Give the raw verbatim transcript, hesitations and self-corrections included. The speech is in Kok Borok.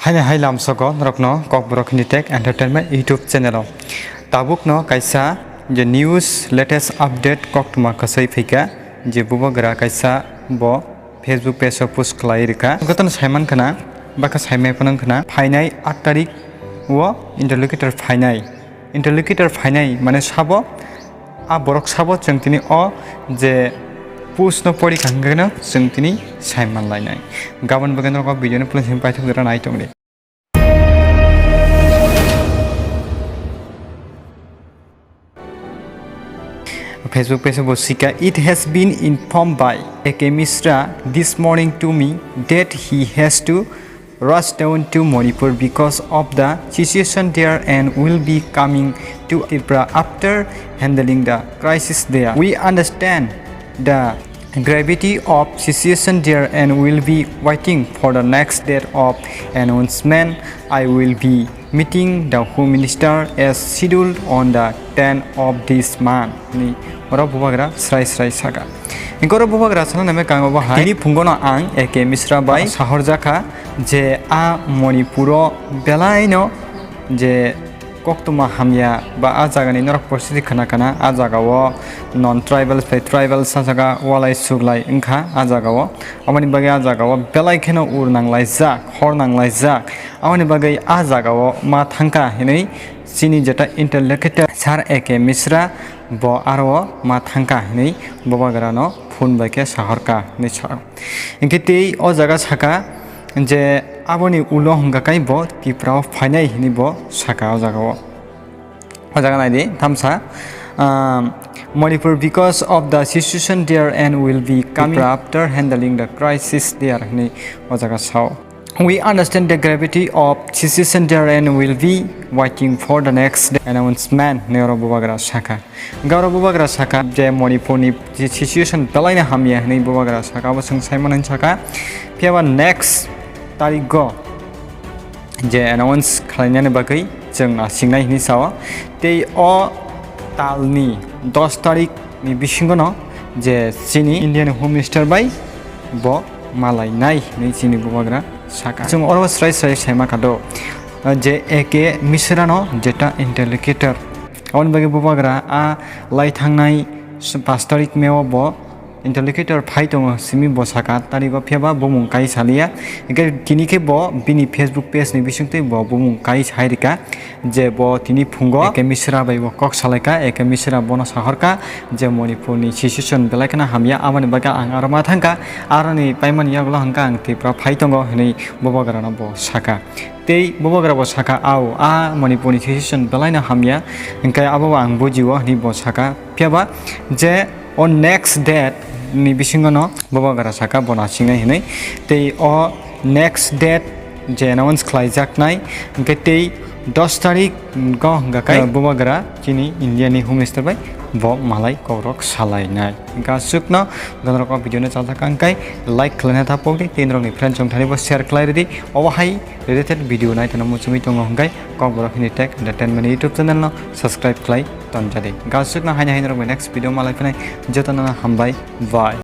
Haini hai lamsogo norokno Kokborok Hindi Tech Entertainment YouTube channel o. Tabukno kaisa je news latest update koktwma kwsai phaikha, je bubagra kaisa bo Facebook page o post khlai rwkha. Jotono saiman khna, bwkha saimai phano khna, phainai aat tarik o interlocutor phainai. Interlocutor phainai mane sabo, a borok sabo chwng tini o je post no pori kha hwnkhe no chwng tini saiman lainai. Gabon bagwi norok o video no please paithak jora nai tongdi. Facebook page o bo sika, "It has been informed by A K Mishra this morning to me that he has to rush down to Manipur because of the situation there and will be coming to Tripura after handling the crisis there. We understand the gravity of situation there and will be waiting for the next date of announcement. I will be meeting the Home Minister as scheduled on the ten of this month," hwnwi oro bubagra srai srai saka. Hwnkhe oro bubagra sana nai kang obo hai, tini phungono ang A K Mishra bai sahorjakha je a Manipuro belaino je koktwma hamya ba a jagani norok poristiti khna khna a jagao non tribal bai tribal sajaka walai suglai wngkha a jagao. Aboni bagwi a jagao belai kheno ur nanglaijak, hor nanglaijak. Aboni bagwi a jagao ma thangkha hinwi chini jeta interlocutor sir A K Mishra bo aro ma thangkha hinwi bubagrano phone bai khe sahorkha hinwi sa. Hinkhe tei o jaga saka je aboni ulo hwnkha khe bo Tripura o phainai hinwi bo saka o jagao. O jaga naidi, thamsa, um, "Manipur because of the situation there and will be coming after handling the crisis there," hinwi o jaga sao. "We understand the gravity of situation there and will be waiting for the next announcement," hinwi oro bubagra saka. Hwnkhe oro bubagra saka je Manipurni je situation belaino hamya hinwi bubagra saka, abo chwng saimano hinwi saka. Phiyaba next tarigo je announce khlainani bagwi chwng nasingnai hinwi sao. Tei o talni dos tarik ni bisingono je chini Indian Home Minister bai bo malainai hinwi chini bubagra saka. Chwng oro srai srai saima kha do, je A K Mishra no jeta interlocutor. Aboni bagwi bubagra a lai thangnai pash tarik May o bo interlocutor phai tongo simi bo saka, tarigo phiyaba bumung kai saliya. Hingke tini khe bo bini Facebook page ni bisingtwi bo bumung kai sai rika je bo tini phungo A K Mishra bai bo kok salaika, A K Mishra bono sahorka je Manipur ni situation belai kheno hamya, aboni bagwi ang aro ma thangka, aroni paimani yagulo hwnkha ang Tripura phai tongo hinwi bubagrano bo saka. Tei bubagra bo saka, "Ao, a Manipur ni situation belai no hamya, hingke abo ang bujio," hinwi bo saka. Phiyaba je o next date ni bisingo no bubagra saka bo nasingnai hinwi. Tei o next date je announce khlaijaknai, hingke tei dos tarik go hingka khe bubagra chini India ni Home Minister bai bo malai kokrok salainai. Hingke aswkno gangrok o video no chajak ang kai like khlaina ta pokdi, tei norokni friend chong thani bo share khlai ridi. Obo hai related video nai tongna muchungwi tongo hingke Kokborok Hindi Tech Entertainment YouTube channel no subscribe khlai tonjadi. Hingke aswkno haino haino rok bai next video malai phinai jotono hambai, bye.